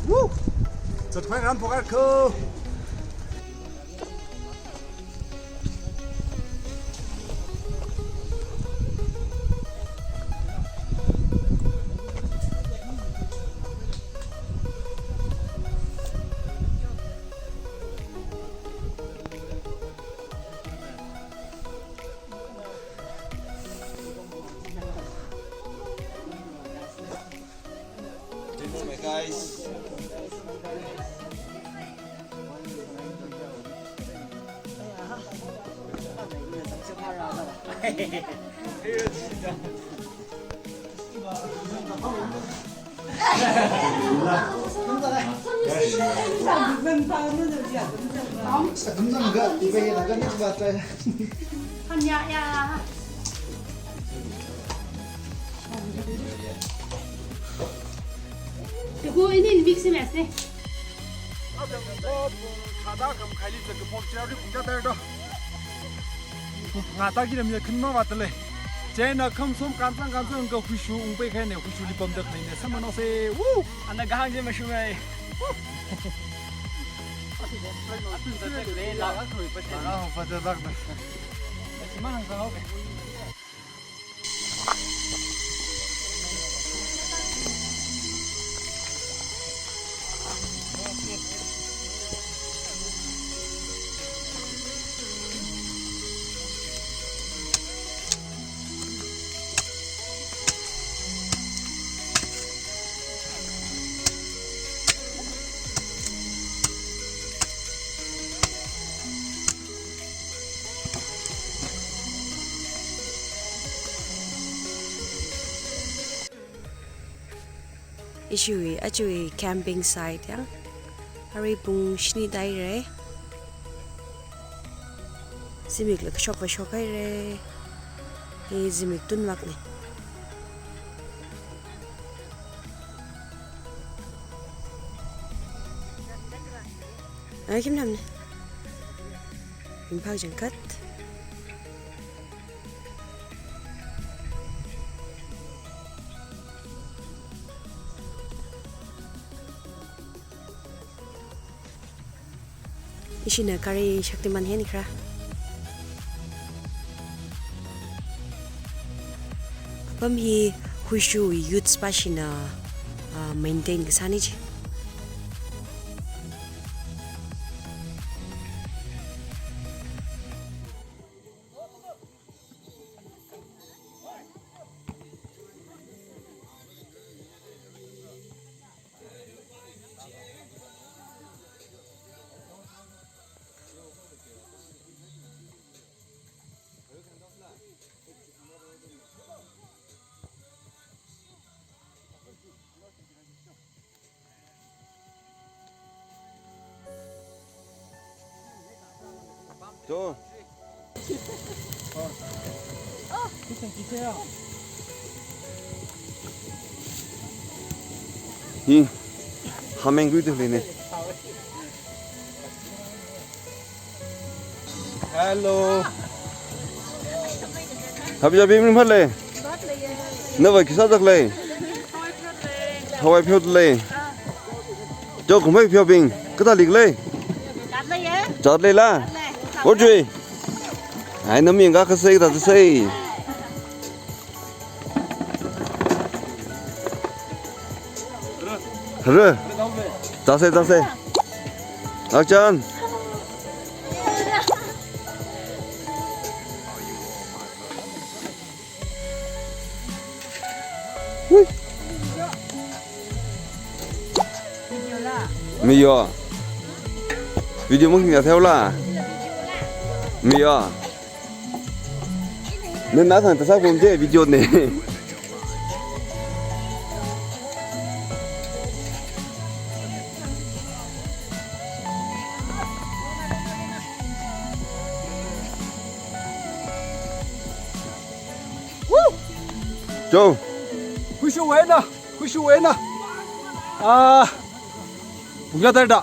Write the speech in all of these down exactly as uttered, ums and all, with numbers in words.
Woo! Zatpai ram pokar ko. Guys. Teku ini mix mess ne. Khada kam khaili zaka pok chari pung ja dar do. Nga ta ki ram ya khin ma wa tale. China kham som kan sang kan sang ka Huishu ungpai khai ne, Huishuli pamda khai ne, samano se. Woo! Ana gahang je mashu mai. Atun ta le la ga khui pa se. Ah, pa ta dak na. Mang sa ho. Ishiwui, ajawui camping site yang. Arui pung shini taire. Zimikla kashok kashok haire. Hi zimik tunvak ne. Ai, khim nam ne. Ringphā jangkat. Ishina gari Shaktiman hi nikra. Apam hi Huishu youths pāshina, ah, maintain kasāna chi. Cho. Hi. Hameng gui tu le ne. Hello. Happy happy evening phat le. Nava kisa tak le. Hawai pheo le. Cho kumai pheo bing. Kata lik le. Chat le la. Ojui. Ai, nami nga kasai ta sai. Hre. Tase, tase. Action. Hui. Miyo. Video mung ya theo la. Miyo. Nana thang ta sa pum je video ne. Woo! Cho. Huishu wena, Huishu wena. Ah, pung kayā tarda?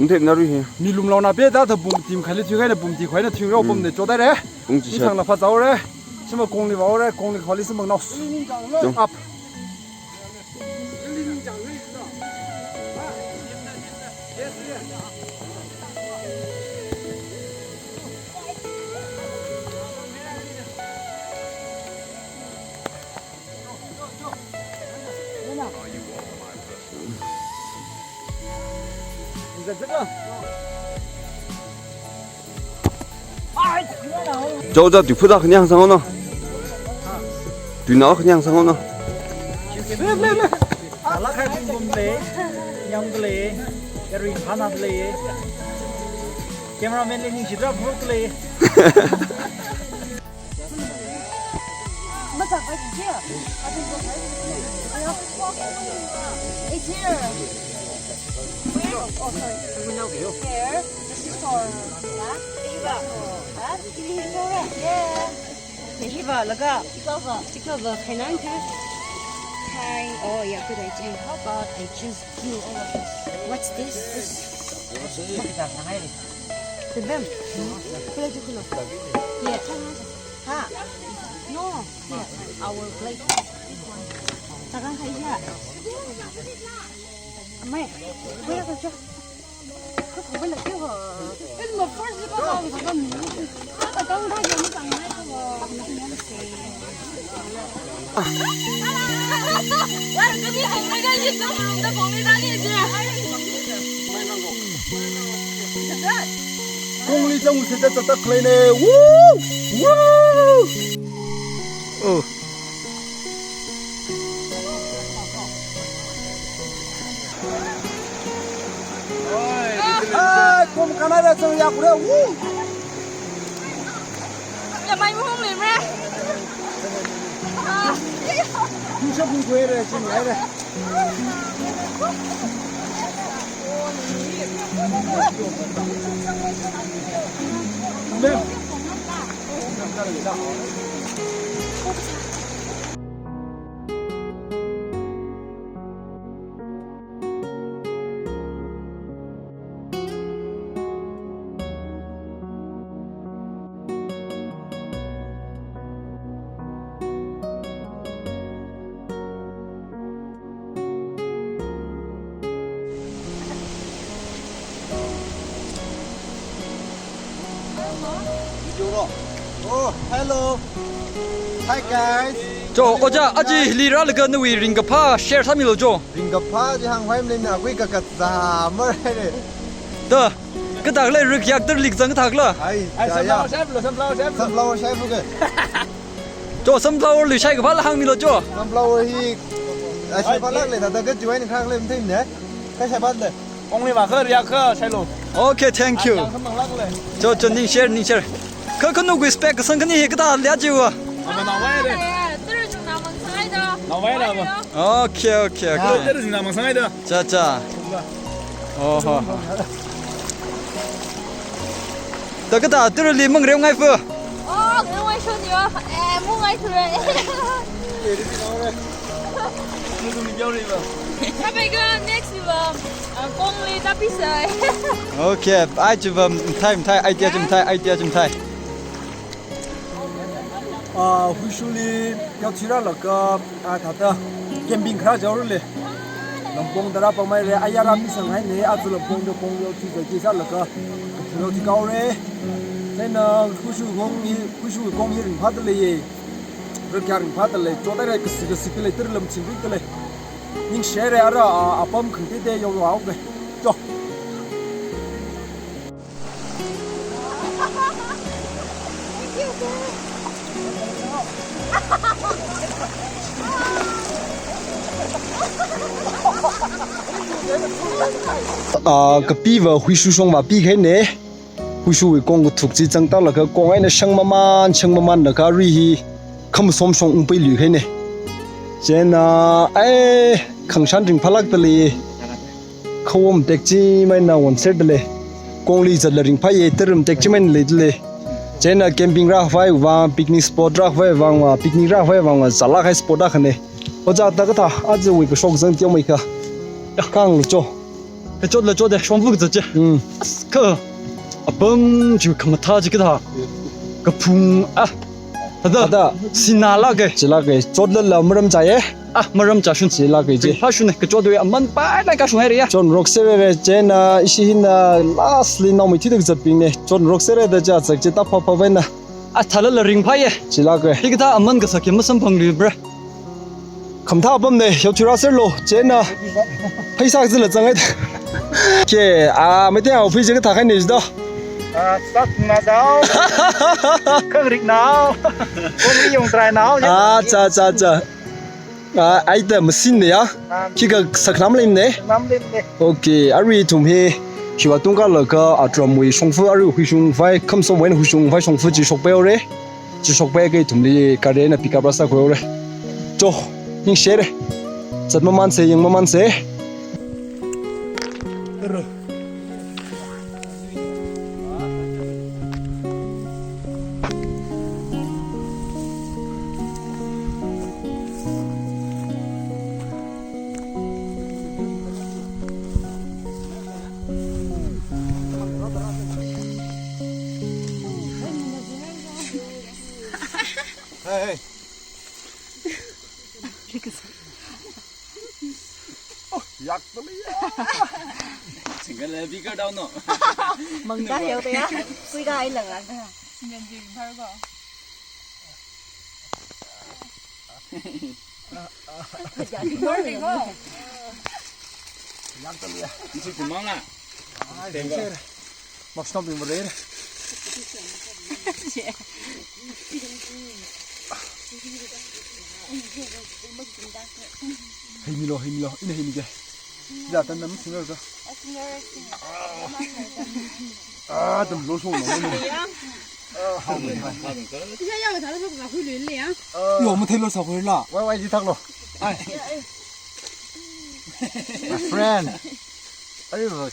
Nthep narui hi. Mi lumlaona peda da pumti makhaili thuikhaina pumti khuina thuirao pum de chodaire. Pung chi shat. Ithangna phazaore. Sima Kongli vaore, Kongli khali sima nao. Chong. Up. Chao cha tui phuda khanyang sang ono. Tui nao khanyang sang ono. Alakhai bum bum le, nyam le, kari khana le. Cameraman le ning chitra bruk le. It's here. Where? Oh, sorry. Here. This is for that. This is for that. Yeah. Hiva laga. Chiklava. Chiklava kainan ka. Hi. Oh, yeah, good idea. How about I choose blue or what's this? This. Sebem. Kula jukula. Yeah. Ha. No. Yeah. Our plate. Takang kaya. Amai. Kula kaya. Kula kaya. It's my first time. Kongli chang se ta ta klei ne. Woo! Woo! Oh. Ai, kum kanara chang ya kure. Woo! Ya mai mu hong le me. Ah. Kum sha kum kue re, ching lai re. Oh, hello. Hi, guys. Cho, oja, aja hili rālaga nawui ringkaphā share sāmilu cho. Ringkaphā chi hāngkhavai maning, akui kakazā mare. Da, kathā khala, rik yak tara lik zang kathā khala. Ai, ai, ya, ya. Sunflower shape lo, sunflower shape lo. Sunflower shape lo ke. Cho, sunflower li shaikaphā la hāngmilu cho. Sunflower hi, ai, shaipa lak le, thāda kachiwui eina khak le, mthim ne. Ka shaipa le. Only ma kha, rik yak kha, shailo. Okay, thank you. Ai, yang khamang lak le. Cho, cho, ning share, ning share. Kha khanukui spec kasang khani hi kathā le chiwa. Ama nawai le. Tara chungna mang sangai da. Nawai la ba. Okay, okay, okay. Tara chungna mang sangai da. Cha, cha. Oh, ho, ho. Da kathā, tarali mang rem ngai fu. Oh, rem ngai shon yo. Eh, mu ngai fu re. Sabai ga next ni ba. Ah, Kongli tapi sai. Okay, ai chi ba, thai, thai, idea chi thai, idea chi thai. Ah, Huishuli yaochirālaga, ah, thāda camping kharā jaorale. Lampong tara pamai re, ayara mi sanghai ne, aja lampong da kong yaochi zaki sālaga, yaochi kaore. Chieina Huishu kong hi, Huishu kong hi ringphāda leiye. Rik yak ringphāda lei, chodaire, kasi kasi pile, tara lam chingri da lei. Ning share ara, ah, apam khangte te yao yao ke. Cho. Ah, kapiva Huishu shongva pikahai ne. Huishuwui kong kathuk chi zangtālaga kong eina shang maman, shang mamanlaga arui hi khamasom shong ungpailuikahai ne. Chieina, ai, khangshan ringphālākda lei. Khawom tekchimeina wonserda lei. Kongli zatla ringphāye, tara ram tekchimeina leida lei. Chieina camping rākhavai vang, picnic spot rākhavai vang va, picnic rākhavai vang va, zālāk kahai spot akha ne. Oja da kathā, ajawui kashok zang teomeikha. Yak kang lu cho. Kachotla chotda, shongfa kazat chi. Hmm. As kha apam chi khamathā chi kathā. Kaphung, ah. Thāda. Thāda. Sinā lāka. Chilāka. Chotlala maram chāya. Ah, maram chāshun. Chilāka chi. Phāshun ne, kachotwui aman pailāk kashung haira ya. Chonrok serra chieina, ishi hina lastly naomeithuida kazatbingna. Chonrok serra da chazak chi tāphāphā eina. Ah, thālala ringphāya. Chilāka. Hikathā aman kasā khi masamphangluibra. Khamathā apamna, yaothui rāserlo, chieina pheisā kazila zanghai. Ke, ah, Meitei haopui chi kathā kahaina jida. Ah, sātnao dao. Khangariknao. Kongri yongtrainao. Ah, cha, cha, cha. Ah, aida machine na ya. Ah. Khikha saknam leimana. Nam leimana. Okay, arui ithum hi, hiwui tungkānlaga, ah, atramwui shongfa arui huishungvai, khamsomwui eina huishungvai shongfa chi shokpaihaora. Chi shokpaiakha ithumli gari eina pick up rāsākhuihaora. Cho, ningshihaira. Zatmamansa, yangmamansa. Hey, hey. Oh, yak tali. Single bigger down no. Mangda yau de ya. Sui ga ai lang lang da. Nyan jing thar ko. Yak tali ya. Isi kumang na. Ai, sir. Mak snom bing berer. Hei milo, hei milo. Ina hei mige. Ila tan nam singar ka. Ah, tam lo song no. Isa yang thāda sākhui lele ya. Yo, mathei lo sākhuila. Wai wai ji thaklo. Ai. My friend. Ai, lo.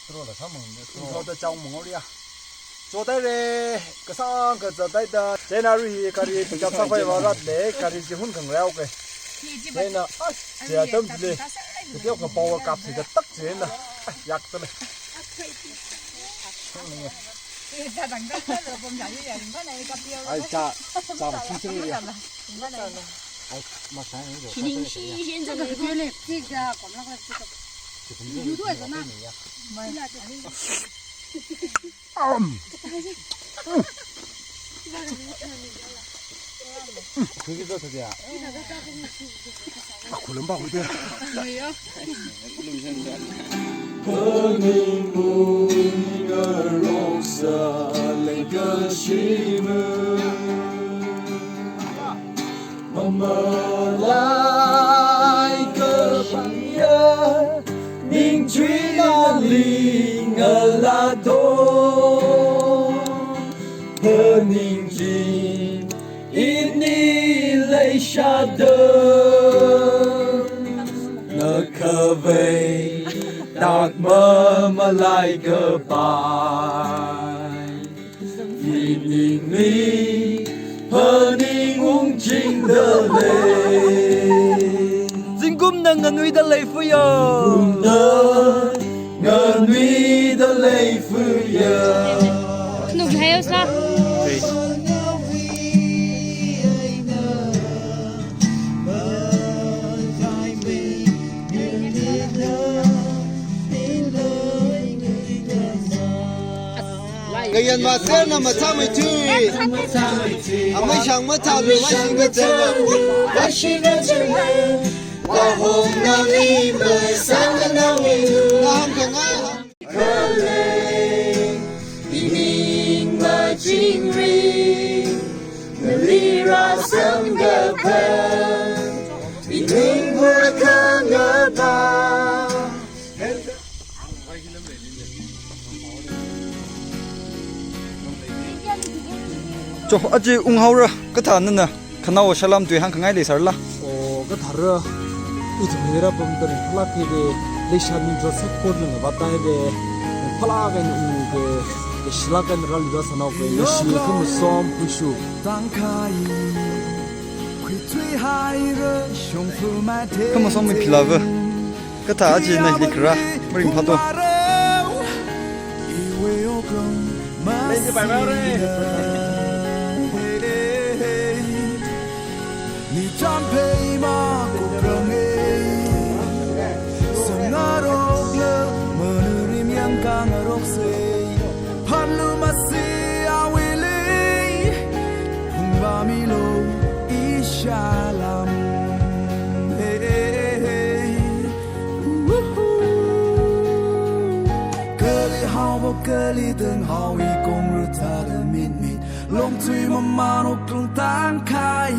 Straw la samang ne, straw. Thāda chao mangao ya. Chotaira, kasāng kazat haida. Chieina arui hi gari pick up sākhavai vāra le, gari chi hun khangareo ke. Chieina, ah, chi atam le. Katiao ka power kap si katak chieina. Ah, yak tale. Ai, cha, cha, ma sing sing ya. Ai, ma sing sing ya. Shining shi shin zang le. Yu du ai zana. Am. Khuiki do thadia. Akhulam ba khuide. Phaningmui ngaroksa leikashimu. Mamalai kapangya ningchuina lingalato. Phaningching ini leishada. Nakhavai tak mamalai kapai. Phaningli, phaning ungchingda lei. Zingkumna nganuida leifuya. Zingkumna nganuida leifuya. Nuk hayo sa. Ngayan maserna mathāmeithui. Amei shang mathālu, mashing kachanglu. Mashing kachanglu. Wahong nali masang nali. Naham khangai. Khalei, ining machingri. Nali rāsamkaphā. Ining bukhangapa. Cho, aja unghaora, kathānana, khanao salam tui hāngkhangai leisāla. O, kathāra, ithum hira pamda ringphālāk haida, leishaning jo sakkorna ngavāthaida, phālāk eina ungda, leishilāk eina rāli rāsānaoda, leishi khumasom khuishu. Khamasong mi philava. Kathā aja na likra, maringphā to. Kali haowa kali tanghaowa i kong rutha da mitmit. Longthui maman oklung tangkhai.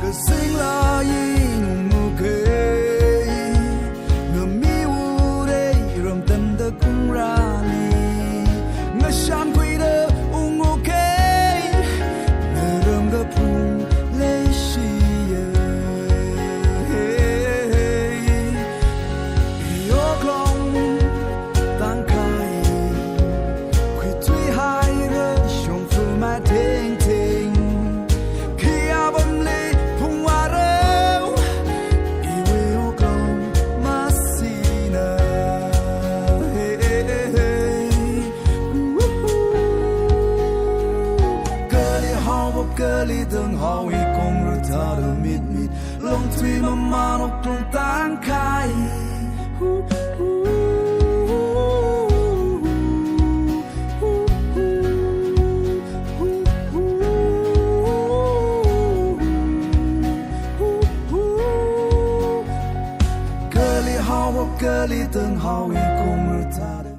Kasingla yin ungukei, ngami urei ramtanda kungrali, ngashan kuida ungukei, ngaram kaphung leishiya. Yoklong tangkhai, khuithui haira shongfa matengteng. Khi apamli phungwarao, iwui yoklong masina. Kali haowa kali tanghaowa i kong rutha da mitmit. Longthui maman oklung tangkhai. Kali haowa kali tanghaowa i kong rutha da